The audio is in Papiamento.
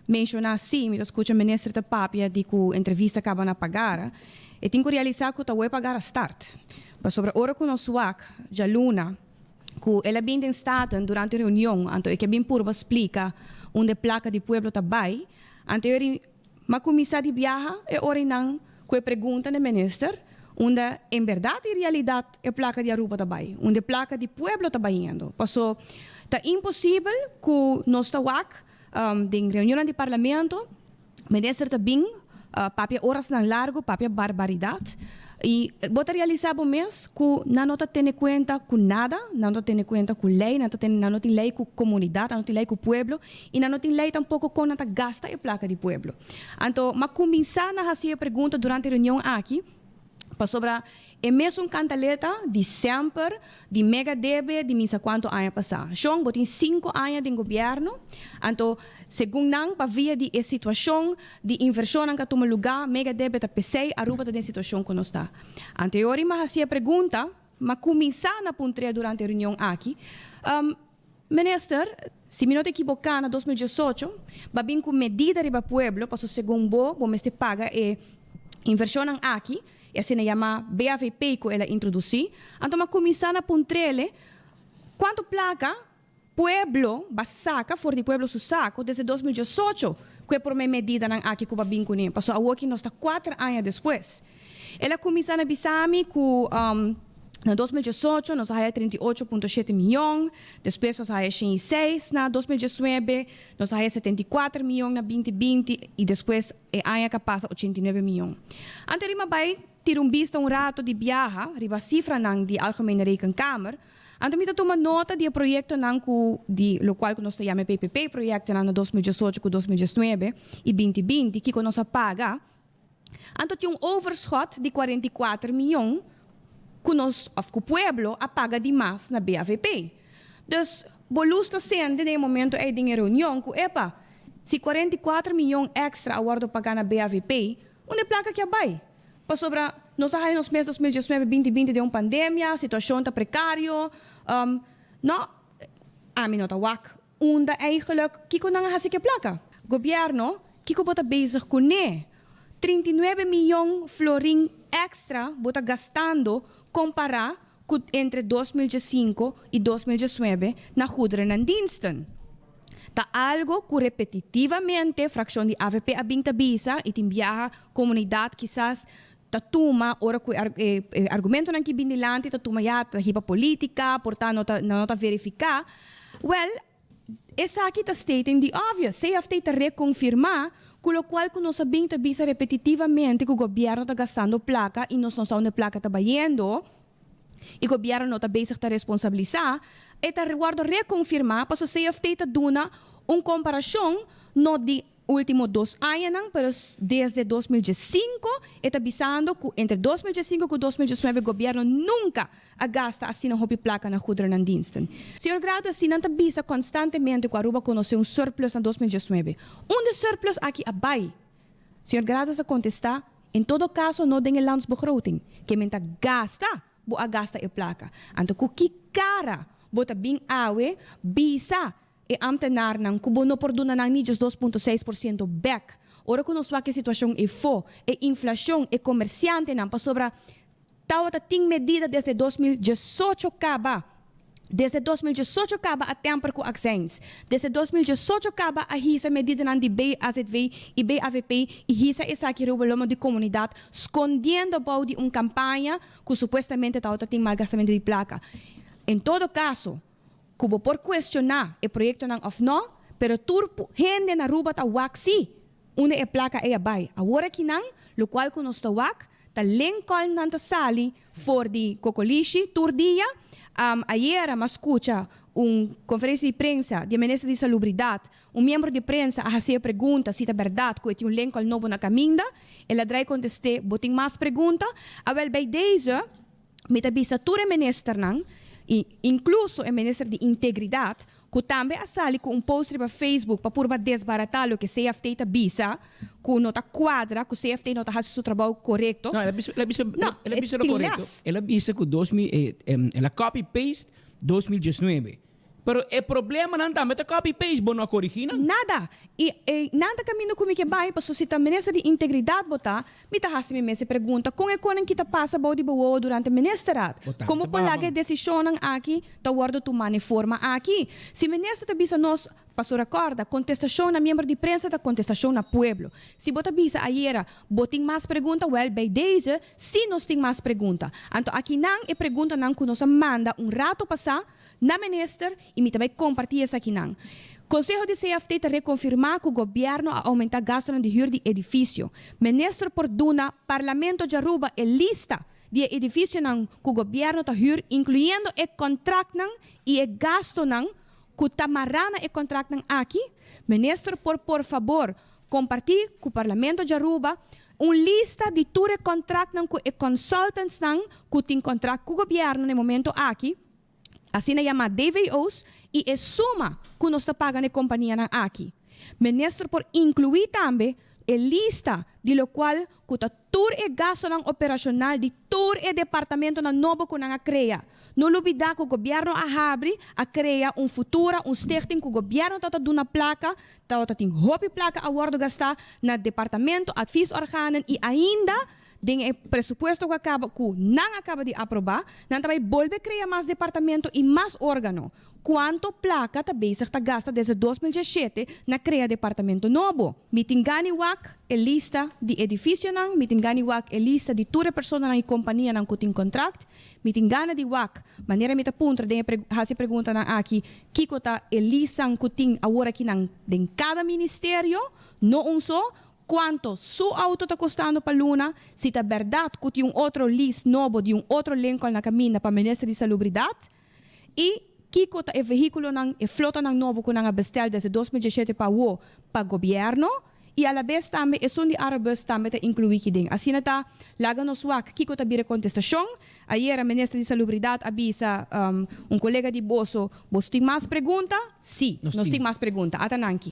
menciona si, mi ta scucha minister ta papia di cu entrevista caba na pagara, e tin cu realisa cu ta awe pagara start. Pasobra ora cu nos wak djaluna cu el a bin den Staten durante un reunion, anto e ke bin purba splica unda e placa di pueblo ta bay, anto e ori m'a cuminsa di biaha e orinan cu e pregunta n'e minister unda en berdad y realidad e placa di Aruba ta bay, unda e placa di pueblo ta bayendo. Paso ta imposibel cu nos ta wak den reunionnan di Parlamento, minister ta bin papia orasnan largo, papia barbaridad y bo ta realisa bo mes cu nan no ta tene cuenta cu nada, nan no ta tene cuenta cu ley, nan ta tene, nan no tin ley cu comunidad, nan no tin ley cu pueblo y nan no tin ley tampoco con nan ta gasta e placa di pueblo. Anto m'a cuminsa na haci e pregunta durante e reunion aki, Pasobra e mesun cantaleta di semper, di mega debe di misa cuanto aña pasa. Shon, bo tin cinco aña den gobierno, anto segun nan pa via di e situacion di inversionnan cu a tuma luga, mega debe ta pesey Aruba ta den situacion cu nos ta. Anto e ora mi a haci e pregunta, mi a cuminsa na puntr'e durante e reunion aki, Minister, si mi no ta ekiboká na 2018 ba bin ku medida riba pueblo paso segun bo, bo mester paga e invershonnan aki, e asina yamá BAVP ku el a introdusí. Anto m'a kuminsá na puntr'ele kuantu plaka pueblo ba saka for di pueblo su sako desde 2018 ku e promé medidanan aki ku ba bin kuné, paso awoki nos ta kuater aña despues. El a kuminsá na bisa mi ku na 2018 nos a haya 38.7 miyon, despues nos a haya 106 na 2019, nos a haya 74 miyon na 2020 i despues e aña ku a pasa 89 miyon. Anto riba bai tira un bista un rato di biaha riba sifranan di Algemene Rekenkamer, anto mi ta tuma nota di e proyektonan ku di lokual ku nos ta yama e PPP proyektonan na 2018 ku 2019 i 2020 kiko nos a paga. Anto tin un overschot di 44 miyon ku nos of ku pueblo a paga di mas na BAVP. Dus bo lus ta sende den e momento ei den e reunion ku epa, si 44 miyon extra a wordo paga na BAVP, unda e plaka ki a bai? Pasobra nos a haya nos mes 2019, 2020 den un pandemia, situacion ta precario, no, ami no ta wak Unda eigenlijk kiko nan a hasi ku e plaka? Gobierno, kiko bo ta bezig kuné? 39 miyon florin extra bo ta gastando kompará ku entre 2015 i 2019 na goederenandiensten. Ta algo ku repetitivamente frakshon di avp a bin ta bisa i tin biaha komunidat kisas ta tuma ora ku e argumentonan ki bin dilanti ta tuma ya ta hiba politica por ta no ta no ta verifica well esaki ta stating the obvious CFT ta reconfirma cu locual cu nos a bin ta bisa repetitivamente cu gobierno ta gastando placa y nos no sa unda e placa ta bayendo y gobierno no ta bezig ta responsabilisa e ta wordo reconfirma pasobra CFT ta duna un comparacion no di Ultimo dos añanan, pero desde 2015 e ta bisando cu entre 2015 cu 2019 gobierno nunca a gasta asina hopi placa na goederenandiensten. Señor Grata, si nan ta bisa constantemente cu Aruba conoce un surplus na 2019, unda e surplus aki a bay? Señor Gradus a contesta, En todo caso no den e landsbegroting, ke men ta gasta, bo a gasta e placa. Anto cu ki cara bo ta bin awe bisa E ambtenarnan ku bo no por duna nan ni 12.6% bek. Ora ku nos wak e situashon efo, e inflashon, e komersiantenan, pasobra tawata tin medida desde 2018 kaba. Desde 2018 kaba a temper ku accijns. Desde 2018 kaba a hisa medidanan di BAZV i BAVP i hisa esaki riba lomo di komunidat skondiendo bou di un kampaña ku supuestamente tawata tin malgastamentu di plaka. En todo kaso, Ku bo por kuestioná e proyektonan òf nò, pero tur hende na Aruba ta wak sí unda e plaka ei a bai. Awor akinan, lokual ku nos ta wak, ta Lincolnnan ta sali for di Kokolishi tur dia. Ayera m'a skucha un konferensia di prensa di e minister di Salubridat. Un miembro di prensa a hasi e pregunta si ta bèrdat ku e tin un Lincoln nobo na kaminda. El a drai kontest'é, Bo tin mas pregunta? Awèl, bij deze. Mi ta bisa tur e ministernan, i inkluso e minister di Integridat, ku tambe a sali ku un post riba Facebook pa purba desbaratá loke CFT ta bisa, ku no ta kuadra, ku CFT no ta hasi su trabou korekto. No, el a bisa, el a bisa, No, el a e bisa lo tin korekto. lef. El a bisa ku 2000, el a copy paste 2019. Pero e problemanan tambe ta copy paste, bo no a corigi nan. Nada! Y e nan ta caminda cu mi ke bay, paso si ta minister di integridad bo ta, mi ta haci mi mes e pregunta con e conan ki ta pasa bou di bo wowo durante ministerraad? Bo tanta Como por laga baba. e decisionnan aki ta wordo tuma na e forma aki? Si minister ta bisa nos, paso recorda, contestacion na miembro di prensa ta contestacion na pueblo. Si bo ta bisa ayera, bo tin mas pregunta, wel bij deze si nos tin mas pregunta. Anto akinan e preguntanan cu nos a manda un rato pasa, Na minister y mi ta bay comparti esakinan. Conseho di CFT ta reconfirma cu gobierno a aumenta gastonan di huur di edificio. Minister por duna Parlamento djaruba e lista di e edificionan cu gobierno ta huur incluyendo e contractnan y e gastonan cu ta mara na e contractnan aki? Minister por por fabor comparti cu Parlamento djaruba un lista di tur e contractnan cu e consultantsnan cu tin contract cu gobierno na e momento aki? asina yamá DVO's, i e suma ku nos ta paga na e kompanianan aki. Minister por inkluí tambe e lista di lokual ku ta tur e gastonan operashonal di tur e departamentonan nobo ku nan a krea. No lubidá ku gobièrnu a habri, a krea un futura, un stichting ku gobièrnu tabata duna plaka, tabata tin hopi plaka a wòrdu gastá na departamento, adviesorganen i ainda Den e presupuesto ku a kaba ku nan a kaba di aprobá, nan ta bai bolbe krea mas departamento i mas órgano. Kuanto plaka ta bezig ta gasta desde 2017 na krea departamento nobo? Mi tin gani wak e lista di edifisionan, mi tin gani wak e lista di tur e personanan i kompanianan ku tin kontrakt, mi tin gana di wak, manera mi ta puntra den e hasi e preguntanan aki, kiko ta e lisan ku tin awor akinan den kada ministerio, no un so, Cuanto su auto ta costando pa luna? Si ta berdad cu tin un otro lease nobo di un otro Lincoln na caminda pa Minister di Salubridad? Y kico ta e vehiculonan, e flotanan nobo cu nan a bestel desde 2017 pa awo pa Gobierno? Y alabes tambe esun di Arubus tambe ta inclui ki den. Asina ta, laga nos wak kico ta bira e contestacion. Ayera Minister di Salubridad a bisa un colega di boso, Boso tin mas pregunta? Si, nos tin mas pregunta. Ata nan ki.